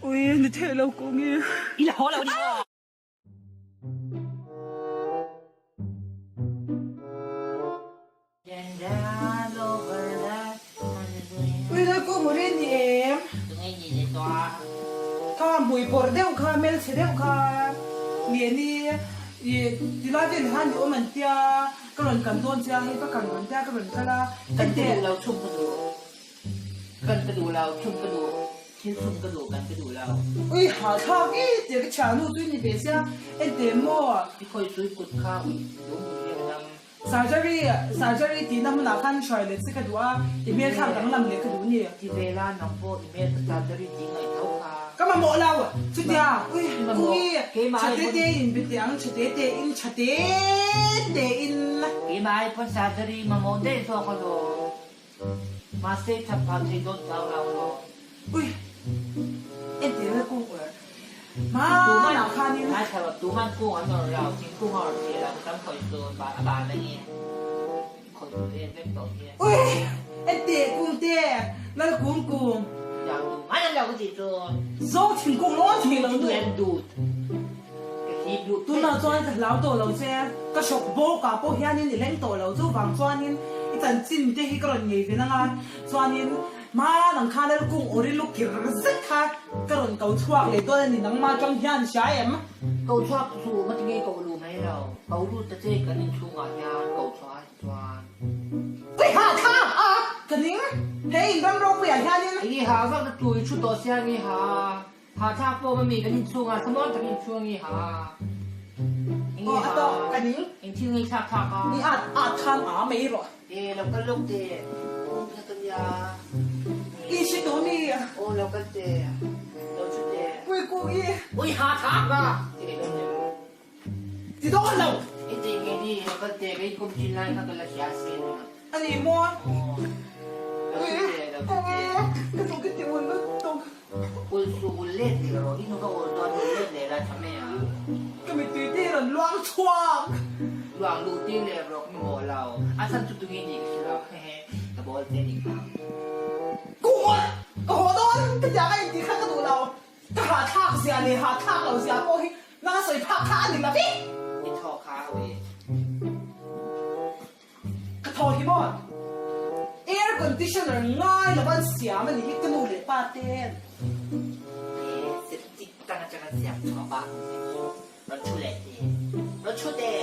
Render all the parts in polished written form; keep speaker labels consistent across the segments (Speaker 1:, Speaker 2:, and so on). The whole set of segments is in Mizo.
Speaker 1: Ui ni theih lo kawng i.
Speaker 2: I la haw lo ni maw?
Speaker 1: Ui lai kawng uri ni em? Kha hmui pawrh deuh kha hmelchhe deuh kha nge ni i tilai vel hian i awm an tia ka rawn kan dawn che a hei ka kan rawn tia ka rawn kal a
Speaker 2: Kan ka duh lo chhum ka duh. Kan ka duh lo chhum ka duh thil chhum ka duh kan ka duh lo.
Speaker 1: Ui hahthlak i tia ka thiannu chu i ni ve sia enteh maw?
Speaker 2: I khawi sui kut kha ui lung hmun hian a dam.
Speaker 1: Surgery surgery tihna hmunah khan hruai leh che ka duh a, i hmel thlak danglam leh ka duh ni.
Speaker 2: Ti ve la nang pawh i hmel ka surgery tih ngaih tho kha.
Speaker 1: Ka mamawh lo chutia ui kungi tha te te in be teh ang tha te te in tha te te in.
Speaker 2: Keimah ai pawn surgery mamawh daih zawk alawm. Mahse that phah thei dawn chau lo maw?
Speaker 1: Ui! Entir na kung ur. Hmanah khanin.
Speaker 2: Ngaithla rawh, tuman kung an awrh lo, thingkung a awrh thei lo, ka tam khawih chu a ban a ni. Khawih tur em vek tawh hian.
Speaker 1: Ui! Entir kung te, lal kung kung.
Speaker 2: Chau tuman an lo ka tih chu.
Speaker 1: Zo thingkung lawn thei lo nu.
Speaker 2: Em dut. Ka hip luh phei.
Speaker 1: Tunah chuan ka hlau tawh lo che, ka hrawk bawk ah pawh hianin i leng tawh lo, chuvang chuanin i chanchin te hi ka rawn ngei ve nang a, chuanin hma nang kha lal kung awri lu kir zet kha ka rawn ko chhuak leh dawn a ni, nangmah atang hian hria em?
Speaker 2: Ko chhuak chu nga tinge ko lu mai lo, ko lut ta che kan inchhungah hian ko chhuah a chuan.
Speaker 1: Ui ha kha a ka ning, he in ram ropuiah hianin.
Speaker 2: Enge ha vak na tui thu tawh sia nge ha. Hahthlak pawh mami kan inchhung a, thlamuan tak inchhung i ha. Eng
Speaker 1: Aw
Speaker 2: nge
Speaker 1: a
Speaker 2: ha?
Speaker 1: tawk ka ning.
Speaker 2: Eng thil ngei thlak thlak a?
Speaker 1: Ni at at khan a mai rawh.
Speaker 2: E lo kal lawk te, um kha ka nia.
Speaker 1: I hre tawh mi?
Speaker 2: Aw lo kal te, lo thu te.
Speaker 1: Pui kung i.
Speaker 2: Ui hahthlak a! Ti leh dawn em?
Speaker 1: Ti dawn lo!
Speaker 2: I ti nge ni, lo kal te, kei kum chin lai kha ka la hria sin.
Speaker 1: A ni maw?
Speaker 2: Aw, lo thu te, lo thu te.
Speaker 1: Ka duh ka ti ul lutuk.
Speaker 2: Ul chu ul let leh rawh, i nu ka ul dawn ul let leh la tha mai a.
Speaker 1: Ka mittui te rawn luang chhuak.
Speaker 2: Luang luh tir leh rawh ka mamawh lo, a chhan chu tunge ni ka hre lo, hehe, ka bawl che ni kha.
Speaker 1: Kungawt! Ka haw dawn ka tiang a intih kha ka duh lo. Ka hahthlak zia leh hahthlak lo zia pawh hi nang a sawi phak kha a ni lo vek.
Speaker 2: I thaw kha a ui.
Speaker 1: Ka thaw hi maw? Air conditioner ngai lova an siam a nih hi ka nu leh pa ten.
Speaker 2: E, septic tank atang an siam chhuak a. Rawn thu leh teh. Rawn thu teh.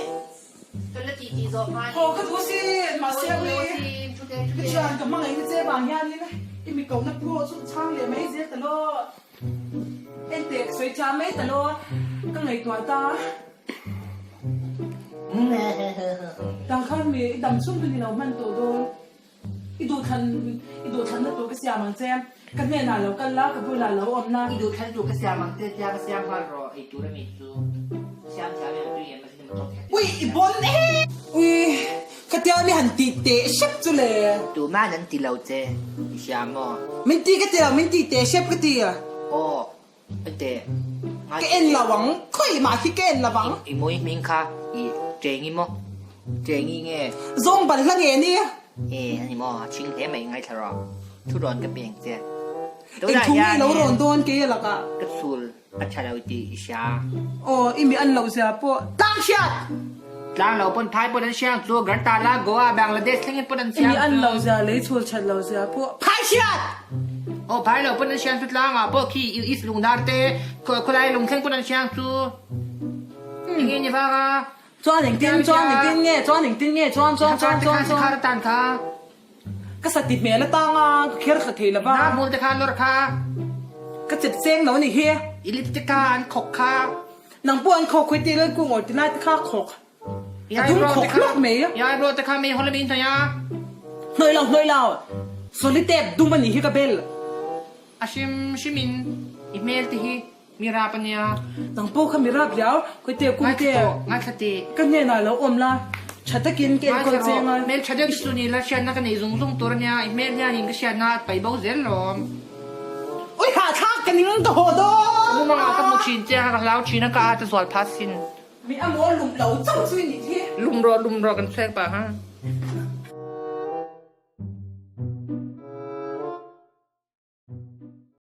Speaker 2: Kan la tih tih zawh hma
Speaker 1: Haw ka duh asin, mahse a ui. Ka thian ka hmangaih na che vang hianin i mi kohna pawh chu chhang leh mai zel ta law. Enteh ka sawi thiam mai ta law, ka ngaihtuah ta. Tang khan mi i dam chhung chu ni lo hman tawh dawn. I duhthlan i duhthlanna tur ka siam ang che. Ka hnenah lo kal la, ka bulah lo awm la.
Speaker 2: I duhthlan tur ka siam ang che tia ka siam nghal rawh, ei tur a mi chu siam thiam em tui em asin motor kher
Speaker 1: Ui i bon e! Ui khatia mi han tih teh hrep chu le.
Speaker 2: Tuman an ti lo che, i hria maw?
Speaker 1: Min ti ka ti lo, min tih teh hrep ka ti.
Speaker 2: Aw, ente
Speaker 1: Ka en lo ang, khawi mah khi ka en lo ang.
Speaker 2: I mawi hming kha i Chengi maw? Chengi nge?
Speaker 1: Zawng bal hla nge ni?
Speaker 2: E, a ni maw? A chhing hle mai ngaithla rawh. Thu rawn ka peng che.
Speaker 1: Eng thu nge lo rawn dawn kei a lakah?
Speaker 2: Ka chhul a tha lo tih i hria.
Speaker 1: Aw, i mi an loh zia pawh tlang hriat!
Speaker 2: Tlang lo pawn phai pawn an hriang chu, Gartala, Goa, Bangladesh thlengin pawn an
Speaker 1: I
Speaker 2: hriang
Speaker 1: mi an
Speaker 2: chu.
Speaker 1: loh zia, lei chhul that loh zia pawh phai hriat!
Speaker 2: Aw, phai lo pawn an hriang chu tlangah pawh khi East Lungdar te, khawlai lung thleng pawn an hriang chu. Enge ni vang a?
Speaker 1: Chuan engtin, chuan engtin nge, chuan engtin nge, chuan, chuan, chuan, chuan, chuan.
Speaker 2: Kha tan kha.
Speaker 1: Ka sati hmel atang a, ka kher thla thei lo va.
Speaker 2: Na hmul te kha lawr kha.
Speaker 1: Ka chep cheng lo a ni hi.
Speaker 2: I lip te kha an khawk kha.
Speaker 1: Nang pawh an khawk khawi tih lal kung awr ti lai te kha khawk. A dum khawk hlawk mai.
Speaker 2: I eyebrow te kha mei haw lam in hnawih a.
Speaker 1: Hnawih lo, hnawih lo. Solitape dum a ni hi ka bel.
Speaker 2: A hrim hrim in i hmel te hi. Mi rap a nia.
Speaker 1: Nang pawh kha mi rap riau, khawite kumte.
Speaker 2: Ngaithla tawh, ngaithla teh.
Speaker 1: Ka hnenah lo awm la, tha takin ka enkawl
Speaker 2: Ngaithla
Speaker 1: che
Speaker 2: rawh,
Speaker 1: anga.
Speaker 2: hmel tha deuh chu ni la, hriatna ka nei zung zung tur a nia, i hmel hianin ka hriatna a pai bo zel lawm.
Speaker 1: Ui hahthlak ka ning ka haw dawn.
Speaker 2: Ka mumangah ka hmu thin che a, ka hlau thin a, ka at a zual phah sin.
Speaker 1: Mi a maw lum lo chauh chu i nih hi.
Speaker 2: Lum rawh, lum rawh kan thlek pah ha.